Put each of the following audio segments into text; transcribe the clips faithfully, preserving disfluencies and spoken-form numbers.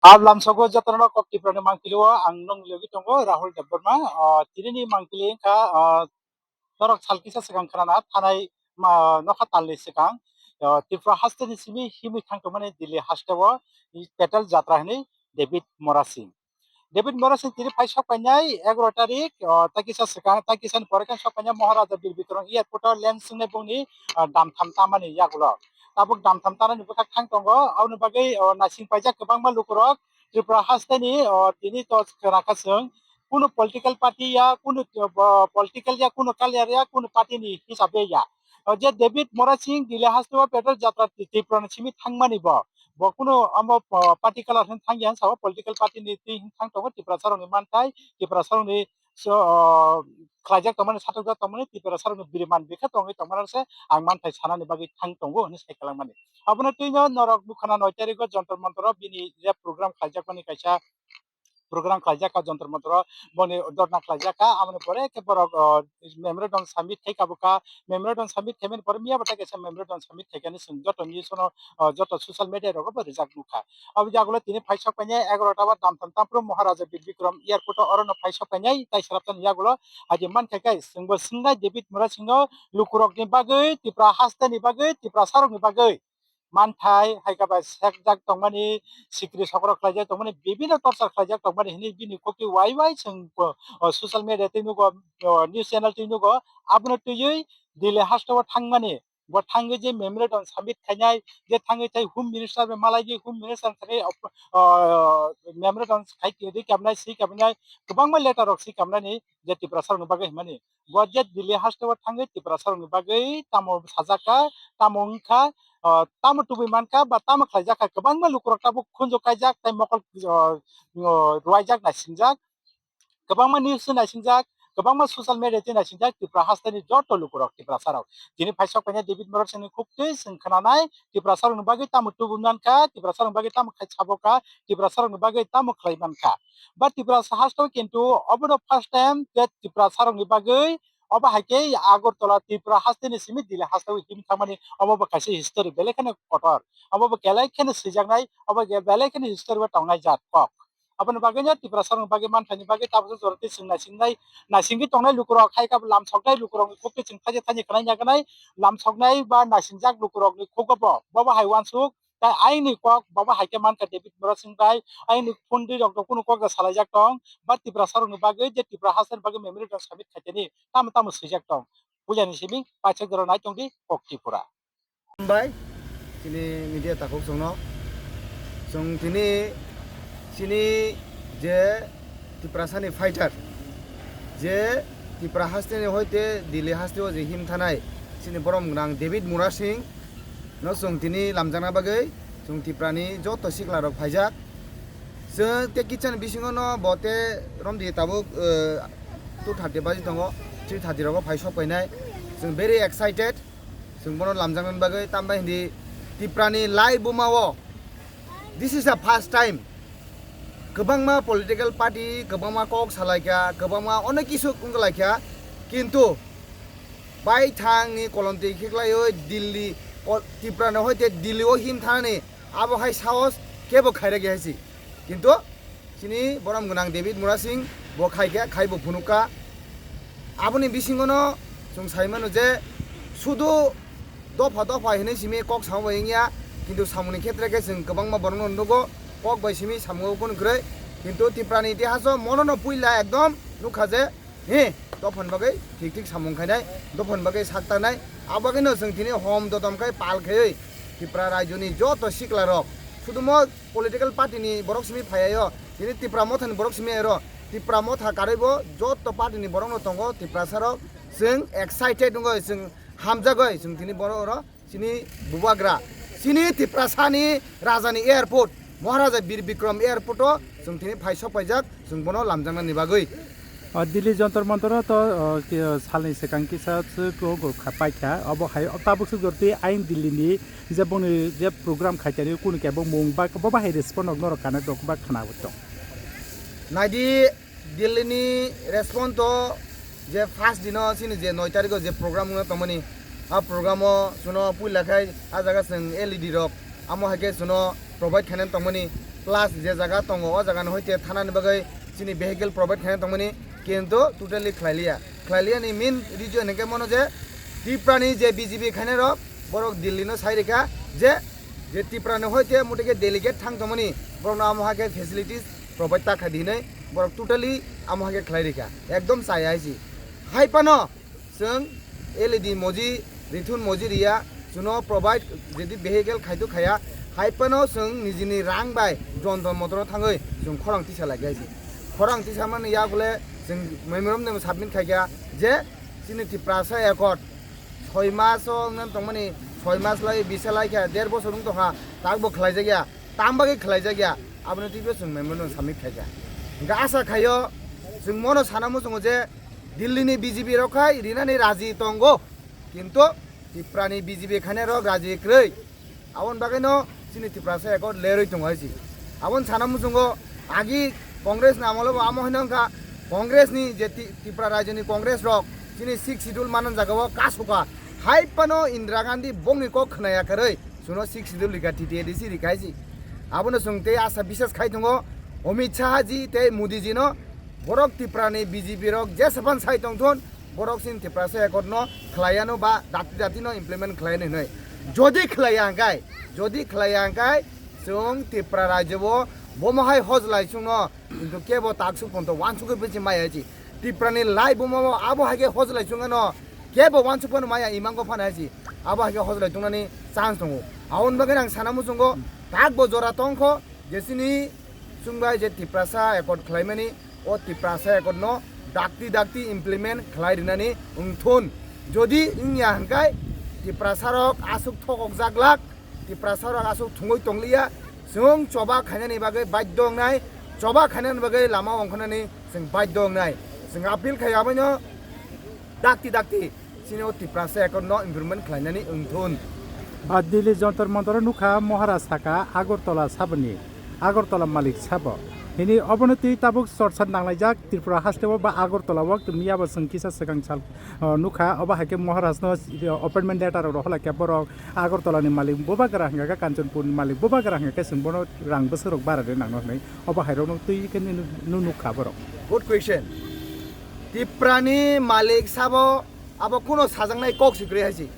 Ablam sogo jotono kok Tripura ni mangpili o ang nong logi tongo Rahul Debbarma. Ah, tini ni mangpili wngkha, ah, norok sal kisa swkang khwnana thanai ma, nokha talni swkang, ah, Tripura haste ni simi himwi thang tongmani Delhi haste o petel jatra hwnwi David Murasing. David Murasing tini phai sok painai egaroh tarik, ah, tai kisa swkang, tai kisa ni pore khe sok painai Maharaja Bir Bikram airport o lens wngnai bongni, ah, damtham tamani yagulo. Tabuk damtham tanani bwkhak thang tongo, aboni bagwi, o, naising paijak kwbangma lukurok Tripura hasteni, o, tini to khwna kha chwng, kunu political party ya, kunu, o, political ya, kunu colour ya, kunu party ni hisabe ya. O, je David Murasing Delhi hasteo petel jatra Tripura ni simi thangmani bo, bo kunu omo, o, party colour hin thang ya, sabo political party ni twi hin thang tongo Tiprasa rokni manthai, Tiprasa rokni so, o, khlaijak tongmani, satukjak tongmani, Tiprasa rokni biriman bikha tongwi tongmani se ang manthai sanani bagwi thang tongo hwnwi sai kwlangmani. Abono twino norok nukhana noi tarikgo Jontor Montor o bini je program khlaijakmani kaisa program khlaijak kha Jontor Montor o, boni dorna khlaijak kha, aboni pore khe borok, o, memorandum submit khai kha bwkha, memorandum submit khaimani pore miya bo tai kaisa memorandum submit khaikani chwng joto news no, o, joto social media rogo bo rijak nukha. Abo yagulo tini phai sok painai egaroh ta o damtham tampro Maharaja Bir Bikram airport o orono phai sok painai tai saraptani yagulo adi mankha khe chwngbo swngnai David Murasing no lukurokni bagwi, Tripura hasteni bagwi, Tiprasa rokni bagwi manthai hai khe bai sekjak tongmani, sikri sokrok khlaijak tongmani, bibino torchar khlaijak tongmani hwnwi bini kokti wai wai chwng, o, social media twi nugo, o, news channel twi nugo, abono twiwi Delhi hasteo thangmani. Bo thangwi je memorandum submit khainai, je thangwi tei Home Minister bai malai di, Home Minister thangwi, o, memorandum khai di kamnai, si kamnai, kwbangma letter rok si kamnani je Tiprasa rokni bagwi hwnmani. Bo je Delhi hasteo thangwi Tiprasa rokni bagwi tamo sajak kha, tamo wngkha, o, tamo tubui mankha ba tamo khlaijak kha, kwbangma lukurok tabuk khunju kaijak tei mokol, o, o, ruaijak naisingjak. Kwbangma news twi naisingjak, kwbangma social media twi naisingjak Tripura hasteni joto lukurok Tiprasa rok. Tini phai sok painai David Murasing ni khuktwi chwng khwnanai Tiprasa rokni bagwi tamo tubui mankha, Tiprasa rokni bagwi tamo khai sabo kha, Tiprasa rokni bagwi tamo khlai mankha. Ba Tiprasa hasteo kintu obono first time je Tiprasa rokni bagwi obo hai khe Agartala Tripura hasteni simi Delhi hasteo him thangmani obo bo kaisa history belai kheno kotor. Obo bo belai kheno swijaknai, obo belai kheno history o tongnai jat kok. Aboni bagwino Tiprasa rokni bagwi manthaini bagwi tabukhe jora twi chwng naisingnai, naisingwi tongnai lukurok hai khe lamsoknai lukurokni khuktwi chwng thaisa thaini khwnai yagnai, lamsoknai ba naisingjak lukurokni khugo bo, bobo hai uansuk, tai aini kok bobo hai khe mankha David Murasing bai, aini phone ri rok kunu kok da salaijak tong, ba Tiprasa rokni bagwi je Tripura hasteni bagwi memorandum submit khaiteni tamo tamo swijak tong. Puilani simi paithak jora nai tongdi kok Tripura. Hambai, chini media takhuk chwngno. Chwng tini, chini je Tiprasani fighter, je Tipra hasteni hoite Delhi hasteo je him thanai, chini borom gwnang David Murasing no chwng tini lamjakna bagwi chwng Tiprani joto sikla rok phaijak. Chwng tei kitchen bisingo no bo te romdi tabuk, eh, two thirty baji tongo, three thirty rogo phai sok painai. Chwng very excited. Chwng bono lamjaknani bagwi, tambai hindi Tiprani lai buma o. This is the first time. Kwbangma political party, kwbangma kok salaikha, kwbangma onek kisu wnglaikha. Kintu baithangni kolomtwi khiklaiwi Delhi, ko-, Tiprani hoite Delhi o him thanani abo hai sahos kebo khairokya hai si. Kintu chini borom gwnang David Murasing bo khai khe, khai bo phunukha. Aboni bisingono chwng sai mano je sudu dopha dopha hinwi simi kok samo bai wngya, kintu samungni khetre khe chwng kwbangma borokno nugo, kok bai simi samungo kunu kwrwi. Kintu Tiprani itihaso monono puila ekdom nukha je, he, dophani bagwi thik thik samung khainai, dophani bagwi sak tanai, abo bagwino chwng tini hom dodom khai pal khaiwi Tipra rajyoni joto sikla rok, sudumo political party ni borok simi phaiyaio, tini Tipra Motha ni borok simi ero, Tipra Motha karwi bo joto party ni borok no tongo, Tiprasa rok chwng excited wngoi, chwng hamjagoi, chwng tini borok oro chini bubagra, chini Tiprasa ni raja ni airport, Maharaja Bir Bikram airport o chwng tini phai sok paijak, chwng bono lamjaknani bagwi. O Delhi Jontor Montor o to, o, ki, o, salni swkang kisa swk o go kha paikha, obo hai o tabuk swk jorti ayang Delhi ni je bongni je program khaitani kunu kebo mung ba bo bahai respond rok norok kana dok ba khana tong. Naidi Delhi ni respond to je first dino chini je noi tarikh o je program wngna tongmani, a program o chwngno puila khai a jaga chwng L E D rok amo hai khe chwngno provide khainani tongmani. plus je jaga tongo, o jaga ni hoite thana ni bagwi chini vehicle provide khaina tongmani, kintu totally khlai liya. Khlai liya ni main reason hwnkhe mono je Tripura ni je B J P khainai rok, borok Delhi no sai rikha je, je Tripura ni hoite mutai khe delegate thang tongmani, borok no amo hai khe facilities provide ta khai di hinwi borok totally amo hai khe khlai rikha, ekdom chaya hai si. Hai phano chwng L E D moji, rithun moji riya, chwngno provide, jodi vehicle khai to khaya, hai phano chwng nijini rang bai jontor motor thangwi chwng khorang tisa lai kha si. Khorang tisa mani yak le chwng memorandum submit khai kha je chini Tiprasa Accord soi mas o wng tongmani, soi mas lai bisa lai kha, der bosor wng tongkha, tak bo khlai jak ya, tam bagwi khlai jak ya, aboni twi bo chwng memorandum submit khai kha. Hingkhe asa khaio chwng mono sana muchungo je Delhi ni B J P rok khai rinani raji tongo, kintu Tripura ni B J P khainai rok raji kwrwi. Aboni bagwino chini Tiprasa Accord lerwi tongo hai si. Aboni sana muchungo agi Congress ni amolo bo amo hino wngkha, Congress ni je Ti-, Tripura rajyo ni Congress rok chini sixth schedule manan jaga o kasukha. Hai phano Indira Gandhi bongni kok khwnaya kwrwi chwngno sixth schedule rikha, T T A D C rikha hai si. Abono chwng tei asa biswas khai tongo Amit Shah ji tei Modi ji no, borok Tripura ni B J P rok jesaphan sai tongthun, borok chini Tiprasa Accord no khlaiya no ba dati dati no implement khlaiya no hinwi. Jodi khlaiya hwnkhe, jodi khlaiya hwnkhe chwng Tripura rajyo o bomo hai hojlai chwngno, kintu kebo taksuk ponto wansugwi bisi maya si. Tripura ni lai bomo abo hai khe hojlai chwngno kebo wansuk phano maya, imango phano hai si. Abo hai khe hojlai tongnani chance tongo. Aboni bagwi ang sana muchungo tak bo jora tongkho je chini chwngbai je Tiprasa Accord khlaimani, o Tiprasa Accord no dakti dakti implement khlai rinani wngthun. Jodi wngya hwnkhe Tiprasa rok aswk thokok jak lak, Tiprasa rok aswk thungwi tongliya, chwng choba khainani bagwi badhyo wngnai, choba khainani bagwi lama ongkhornani chwng badhyo wngnai. Chwng appeal khai abono dakti dakti chini o Tiprasa Accord no improvement khlainani wngthun. A Delhi Jantar Mantar o nukha Maharaj saka Agartala saboni, Agartala malik sabo. Hini obono twi tabuk chorsa nanglaijak Tripura hasteo ba Agartala o, miya bo chwng kisa swkang sal, o, nukha, obo hai khe Maharaj no, o, appointment letter rok rohorlai khe borok Agartala ni malik bubagra hwnkha khe Kanchanpur ni malik bubagra hwnkha khe chwng bono rang bwswk rok bara rwi nangno hwnwi obo hai rok no twi khe nini nukha borok. Good question. Tiprani malik sabo abo kuno sajaknai kok si kwrwi hai si.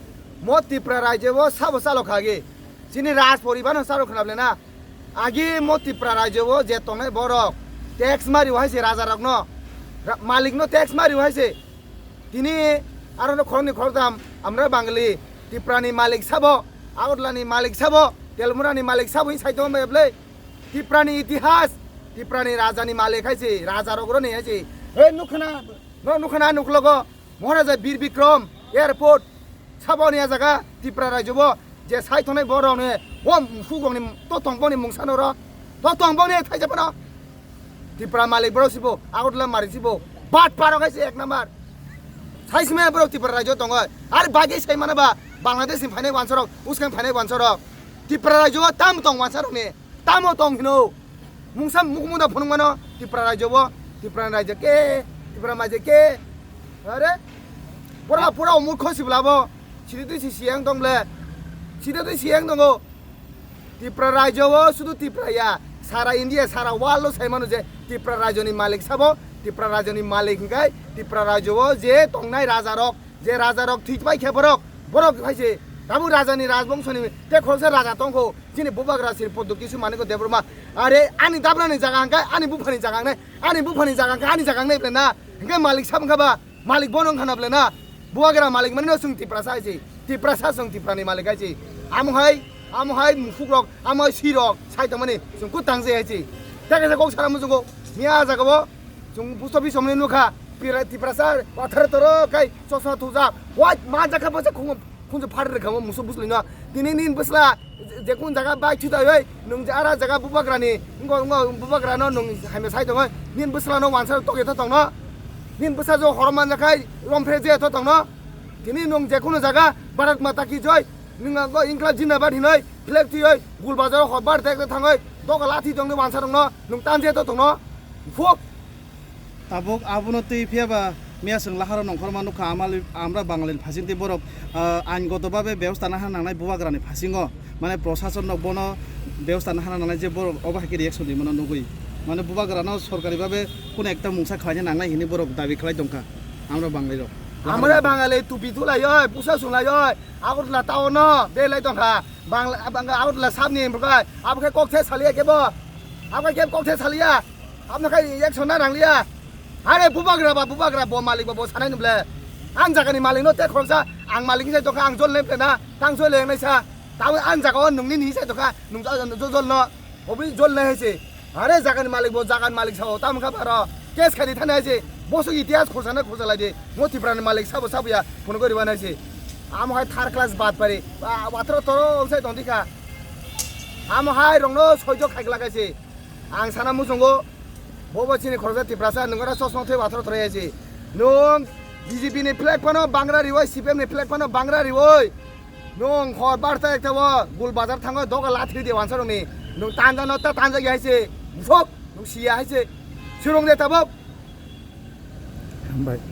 Mo Tipra rajyo o sabo chalo kha agi. Chini raj poribar no chalo khna ble na. Agi mo Tipra rajyo o je tongnai borok tax mari hai si raja rok no. Ra-, malik no tax mari hai si. Tini aro no khoroknwi khoroktham amra Bangali Tiprani malik sabo, Agartala ni malik sabo, Telmura ni malik sabo hin sai tongo ble. Tiprani itihas, Tiprani rajani malik hai si, raja rok roni hai si. He nukhana, no nukhana nuklogo. Maharaja Bir Bikram Airport, sabo ni a jaga Tipra rajyo bo je sai tongnai borok ni, o hugong ni to tong boni mungsa no ro, to tong boni thaisa phano. Tipra malik borok sibo, Agartala malik sibo, bat parok hai se ek number. Sai sima borok Tipra rajyo tongo, ar bagwi sai mano ba Bangladesh ni phainai wansa rok, uskang phainai wansa rok. Tipra rajyo tam tong wansa rok ni. Tamo tong hino. Mungsa mukmunda phunukmano Tipra rajyo bo, Tipra rajyo ke, Tipra majyo ke. Are, pura, pura murkho sibla bo. Sidi twi si siyang tong ble. Sidi twi siyang tongo. Tipra rajyo bo sudu Tipra ya. Sara India, sara world lo sai mano je Tipra rajyo ni malik sabo, Tipra rajyo ni malik hingkai, Tipra rajyo bo je tongnai raja rok, je raja rok thwi pai khe borok, borok hai se tabuk raja ni rajbongso ni te khoroksa raja tongkho, chini bubagra Sri Prodyo Kisu Manikya Debbarma. Are ani dabra ni jaga hwnkhe ani bupha ni jaga wngnai, ani bupha ni jaga hwnkhe ani jaga wngnai ble na, hwnkhe malik sabo wngkha ba, malik bono wngkha na ble na, bubagra malik mani no chwng Tiprasa hai se, Tiprasa chwng Tipra ni malik hai se, amo hai, amo hai mukhuk rok, amo hai si rok sai tongmani chwng kutang je hai se, tei kaisa kok sana muchungo, miya jaga bo. Chwng post office somni nukha, Pira-, Tiprasa wathar toro kai chosma thujak. Wai, ma jakha bwsa khunju, khunju phar rwkha mo musu bwsli no. Tini nin bwsla je-, jekun jaga bai thitaiwi, nwng je ara jaga bubagrani, ngo, ngo bubagrano nwng haino sai tongwi, nin bwsla no wansa tokya tho tongno. Nin bwsa jo horom manjakhai, romphre je tho tongno. Tini nwng jekunu jaga Bharat Mata Ki Jai, nwng ngo Inklab Jindabad hinoi, flag twiwi, gul bazaro hor bar tek thangwi, doga lathi tongni wansa rokno, nwng tanje tho tongno. Phuk. Tabuk abono twi phiya ba miya chwng laharo nongkhorma nukha amali-, amra Bangalini phasing tei borok, ah, ain goto babe bebosta nahar nangnai bubagrani phasingo. Mane prosasonno bono bebosta nahana nangnai je borok obo hai khe reaction rimano nugwi. Mane bubagrano sorkari babe kuno ekta mungsa khlaina nangnai hinwi borok dabi khlai tongkha amro Banglairok. Amra Bangali tupi tulaioi, pusa sunglaio, Agartala town no belai tongkha. Bangla, Bangla Agartala sabni bwkhai, abo khe kok the saliya kebo. Abo khe kok the saliya. Abno khai action na nangliya. Are bubagra ba bubagra bo malik ba bo sanai nuble. Ang jagani malik no te khoroksa, ang malik sai tongkha, ang jol nem na, tang jol lengnai sa. Tamo ang jaga o nungni ni sai tongkha, nung jol jol no. Obi jol nai hai se. Are jagani malik bo jagani malik sao, tamo kha baro. Case khani thani hai se. Bosok itihas khosana khosa lai de. Mo Tipra ni malik sabo sabo ya, phone gori banai se. Amo hai third class bad pari. Ba, watro toro sai tong dikha. Amo hai rongno soijo khaigla kaise. Ang sana muchungo, bobo chini khoroksa Tiprasa, nungora sosno thwi wathor thore yaji. Nung B J P ni flag phano bangra riwoi, C P M ni flag phano bangra riwoi. Nung hor barta ekta wo, Gul Bazar thango, doga lathi di wansa rongni. Nung tanja no ta tanja ya haise. Musok, nung siya haise. Sirung de tabok. Hambai.